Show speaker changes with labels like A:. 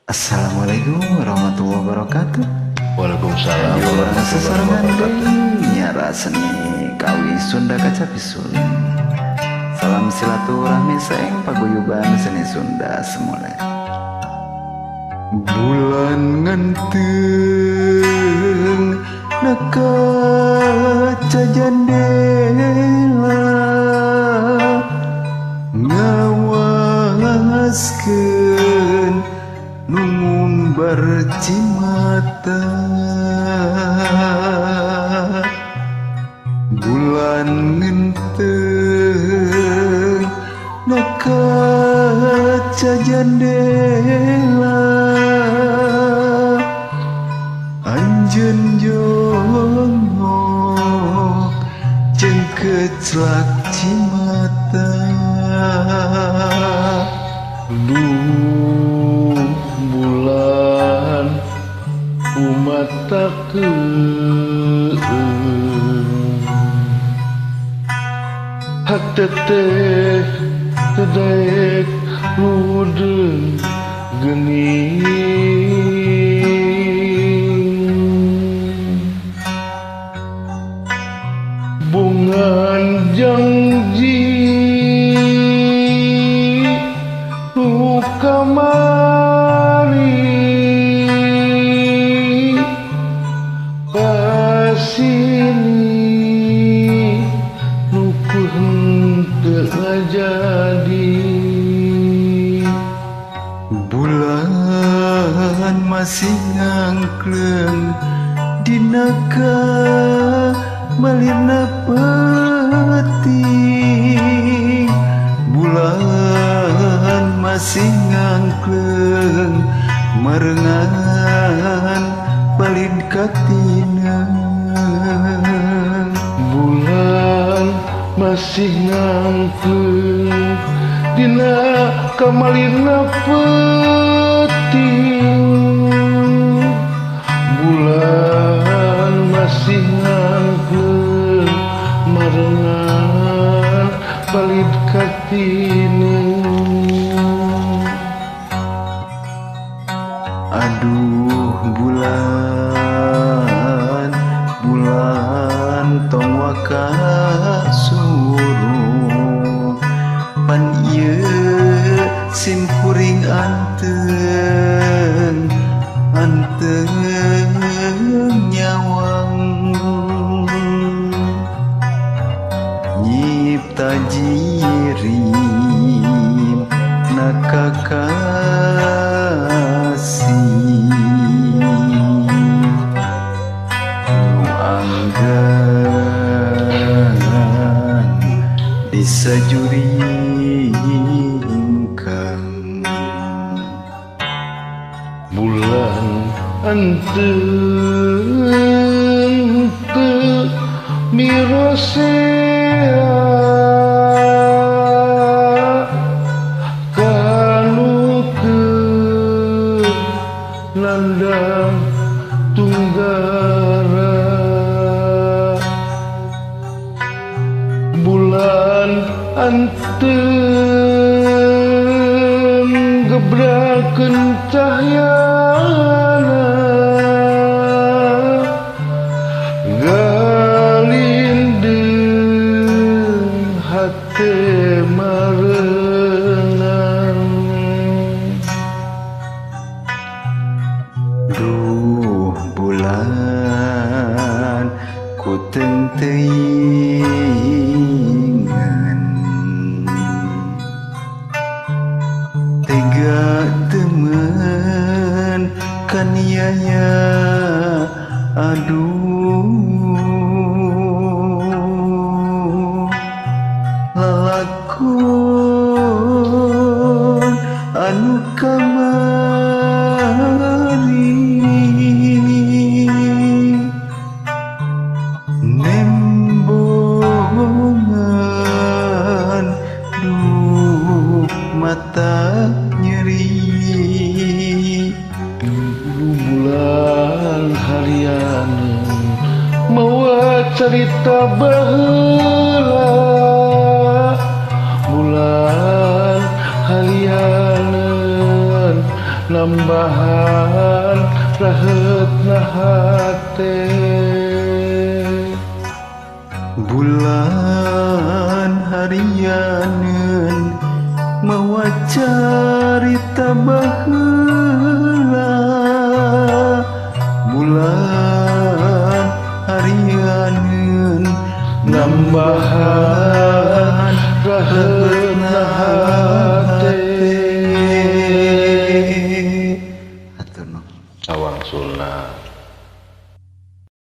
A: Assalamualaikum warahmatullahi wabarakatuh.
B: Waalaikumsalam
A: Ayo urang
B: warahmatullahi
A: sasarengan
B: wabarakatuh.
A: deui nyara seni kawi Sunda kacapi suling. Salam silaturahmi saeng paguyuban seni Sunda semula. Bulan ngenteung na kaca jandela ngawaskeun nu ngumbar cimata. Bulan ngenteung na kaca jandela anjeun jongok jeung keclak cimata.
B: Duh bulan kumatakeun hate teh teu daek ludeung geuning. Bungan janji nu kamari kasini nu ku henteu ngajadi.
A: Bulan masih ngangkleng dina kamalirna peuting. Bulan masih ngangkleng marengan palid katineng.
B: Bulan masih ngangkleng dina kamalirna peuting. Bulan masih ngangkleng marengan palid katineng.
A: Aduh bulan, bulan tong waka suruh pan ieu sim kuring anteng anteng nyawang nyipta jirim na kakasih nu anggan disajuringkang.
B: Bulan anteung teu mirosea kanu keur nandang tunggara. Bulan anteung gebrakeun cahyana galindeng hate marengan.
A: Duh bulan ku teuingan tega temen kaniaya. Aduh lalakon anu kamari nembongan duh mata nyeri.
B: Bulan harian mawa carita baheula. Bulan harianeun Nambahan rahetna hate.
A: Bulan harianeun mawa carita baheula. Bulan harianeun
B: nambahan rahetna hate.